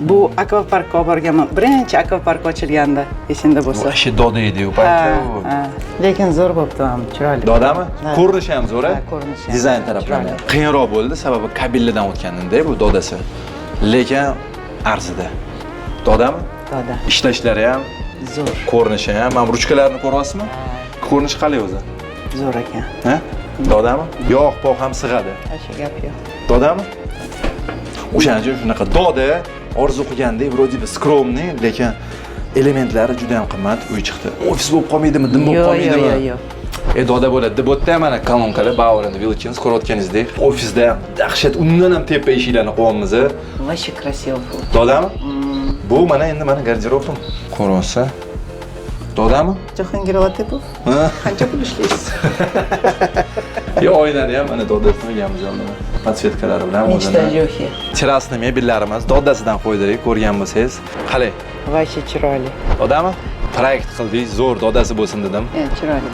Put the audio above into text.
Bu akvaparkka olib borganman. Birinchi akvapark ochilganda, esingda bo'lsa. Вообще doda edi u Ha, paytda. Ha. Lekin zo'r bo'libdi ham, chiroyli. Dodami? Ha. Ko'rinishi ham zo'r, a? Ha, ko'rinishi ham Dizayn taraflama. chiroyli. Qiyinroq bo'ldi, sababi kabellardan o'tganda bu dodasi. Lekin arzidi. Dodami? Doda. Ishlashlari ham, Zo'r. ko'rinishi ham. Mana bu ruchkalarni ko'ryapsizmi? Ko'rinishi qalay o'zi? Zo'r ekan. Ha? Dodami? Yog' pog' ham sig'adi. Shu gap yo'q. Dodami? O'shaning uchun shunaqa doda orzu qilgandek, вроде бы скромный, lekin elementlari juda ham qimmat uy chiqdi. Ofis bo'lib qolmaydimi, dim bo'lib Yo'q, yo'q, qolmaydimi? Yo'q, yo'q. E, doda bo'ladi. Bu yerda ham mana kolonkalar Bowers Wilkins, ko'rayotganingizdek, ofisda ham dahshat, undan ham tepa eshiklarni qo'yapmiz. Вообще красиво будет. Dodami? Bu mana endi mani garderobim. Ko'ryapsiz? Dodami? Jahongir Latipov, Ha? qancha pul ishlaysiz? Yo, oynani ham mana dodasini olganmiz oldin. Подсветка lari bilan Nechta o'zini. Лёхи. Террасный mebellarimiz dodasidan qo'ydik, ko'rgan bo'lsangiz. Qalay? Вообще chiroyli. Dodami? Proyekt qildik, zo'r dodasi bo'lsin dedim. Chiroyli.